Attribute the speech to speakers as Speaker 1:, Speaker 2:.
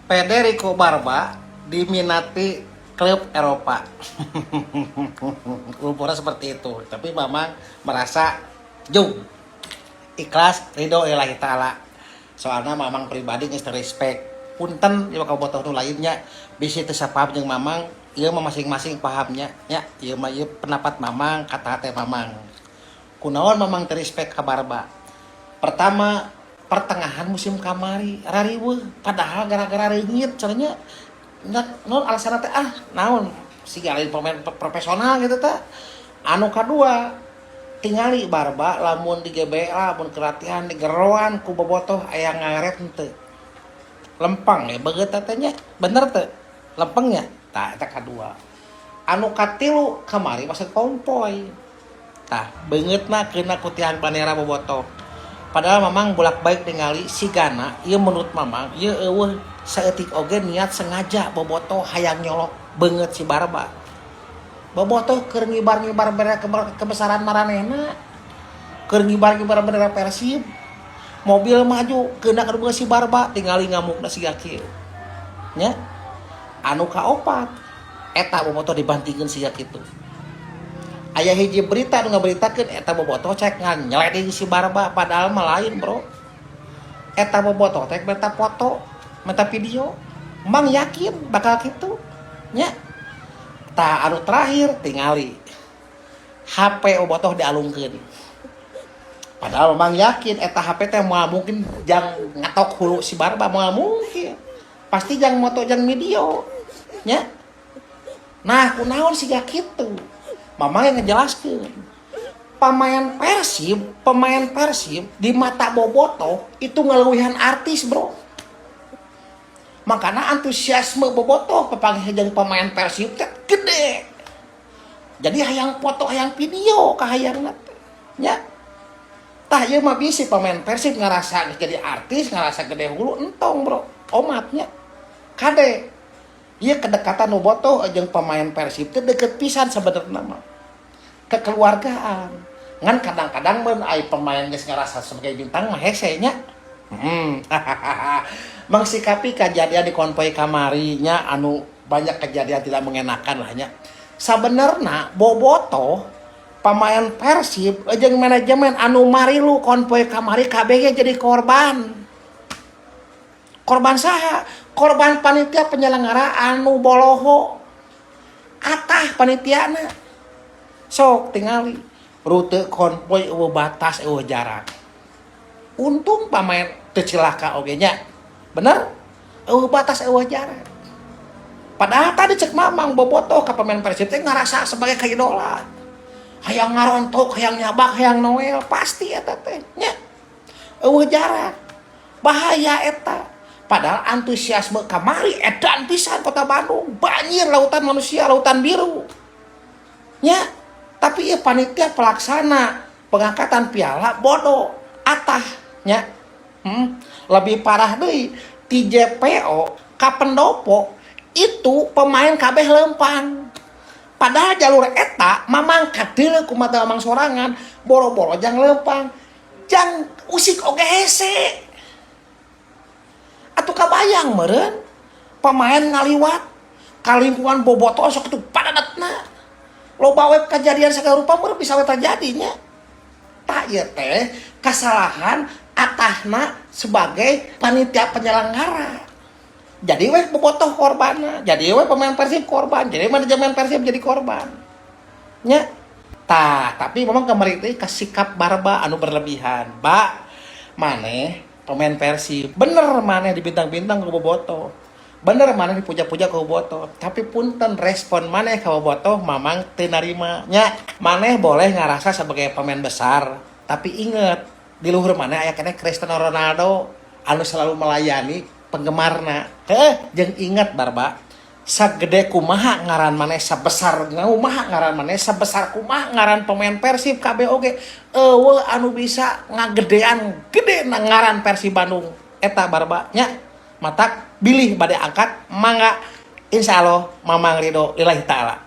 Speaker 1: Federico Barba diminati klub Eropa. Rumornya seperti itu. Tapi Mamang merasa jung ikhlas ridho lillahi ta'ala. Soalnya Mamang pribadi geus respect. Punten ieu ka botoh nu lainnya bisi teu sapaham jeung Mamang, ieu mah masing-masing pahamnya nya, ieu mah ieu pendapat Mamang, kata hati Mamang. Kunaon Mamang teu respect ka Barba? Pertama, pertengahan musim kamari rariweuh, padahal gara-gara reungit cenah nya, naon alasanna teh, ah naon siga lain pemain profesional gitu tah. Anu kadua, tingali Barba lamun di GBLA, lamun ke latihan di geroan ku bobotoh, aya ngaret henteu? Lempang ya beungeut teh nya, bener teu? Lempengnya tah eta kadua. Anu katilu, kamari pas konvoi tah beungeutna kena ku tiang bandera bobotoh. Padahal Mamang bolak-balik ningali sigana ieu, menurut Mamang ieu euweuh saeutik oge niat sengaja bobotoh hayang nyolok beungeut si Barba. Bobotoh keur ngibar-ngibar bendera kebesaran maranehna, keur ngibar-ngibar bendera Persib, mobil maju kena ka si Barba, tingali ngamukna siga kieu nya. Anu kaopat, eta bobotoh dibantingkeun siga kitu. Aya hiji berita nu ngaberitakeun eta bobotoh cek nyeleding si Barba, padahal mah lain, bro. Eta bobotoh teh minta foto, minta video. Mang yakin bakal kitu nya. Tah, anu terakhir, tingali HP bobotoh dialungkeun. Padahal Mamang yakin eta HP teh moal mungkin jang ngatok hulu si Barba, moal mungkin, pasti jang moto, jang video nya. Nah, kunaon siga kitu? Mamang yang ngejelaskeun, pemain Persib, pemain Persib di mata bobotoh itu ngeleuwihan artis, bro. Makanya antusiasme bobotoh papanggih jeung pemain Persib teh gede. Jadi hayang foto, hayang video kahayangna teh nya. Tah, ieu mah bisi pemain Persib ngerasa jadi artis, ngerasa gede hulu, entong, bro, omatnya kade. Ieu kedekatan bobotoh jeung pemain Persib teh deket pisan sebenarnya mah, kekeluargaan. Ngan kadang-kadang mun ai pemain geus ngerasa sebagai bintang mah hese nya. Mengsikapi kejadian di konvoy kamari nya, anu banyak kejadian tidak mengenakan lah nya. Sabenerna bobotoh, pemain Persib jeung manajemen anu marilu konvoy kamari kabeh jadi korban. Korban saha? Korban panitia penyelenggara anu boloho, atah panitiana. Sok tingali rute konvoy euweuh batas, euweuh jarak. Untung pemain teu cilaka oge nya, bener, euweuh batas, euweuh jarak. Padahal tadi cek Mamang, bobotoh ka pemain Persib teh ngarasa sebagai kaidola, hayang ngarontok, hayang nyabak, hayang noel pasti eta teh nya. Euweuh jarak, bahaya eta. Padahal antusiasme kamari edan pisan, kota Bandung banjir, lautan manusia, lautan biru nya. Tapi ya panitia pelaksana pengangkatan piala bodoh, atah nya. Lebih parah deui ti JPO ka pendopo itu pemain kabeh lempang. Padahal jalur eta Mamang kadeuleu ku mata Mamang sorangan, boro-boro jang lempang, jang usik oge hese. Atuh kabayang meureun pemain ngaliwat ka lingkungan bobotoh sok itu padatna, loba we kejadian segala rupa meureun bisa we terjadi nya. Tak, ieu teh kesalahan atahna sebagai panitia penyelenggara. Jadi we bobotoh korbanna, jadi we pemain Persib korban, jadi manajemen Persib jadi korban nya. Tah, tapi memang kemarin itu ke sikap Barba anu berlebihan. Ba, maneh pemain Persib, bener maneh di bintang-bintang ku bobotoh, bener maneh dipuja-puja ku bobotoh, tapi punten, respon maneh ka bobotoh Mamang teu narima nya. Maneh boleh ngerasa sebagai pemain besar, tapi inget di luhur maneh aya keneh Cristiano Ronaldo anu selalu melayani penggemarna. Heh, jeung inget Barba, sagede kumaha ngaran maneh, sabesar kumaha ngaran maneh, sebesar kumaha ngaran pemain Persib kabeh oge, euweuh anu bisa ngagedean gede na ngaran Persib Bandung eta, Barba nya. Matak bilih bade angkat mangga, insya Allah Mamang ridho lillahi ta'ala.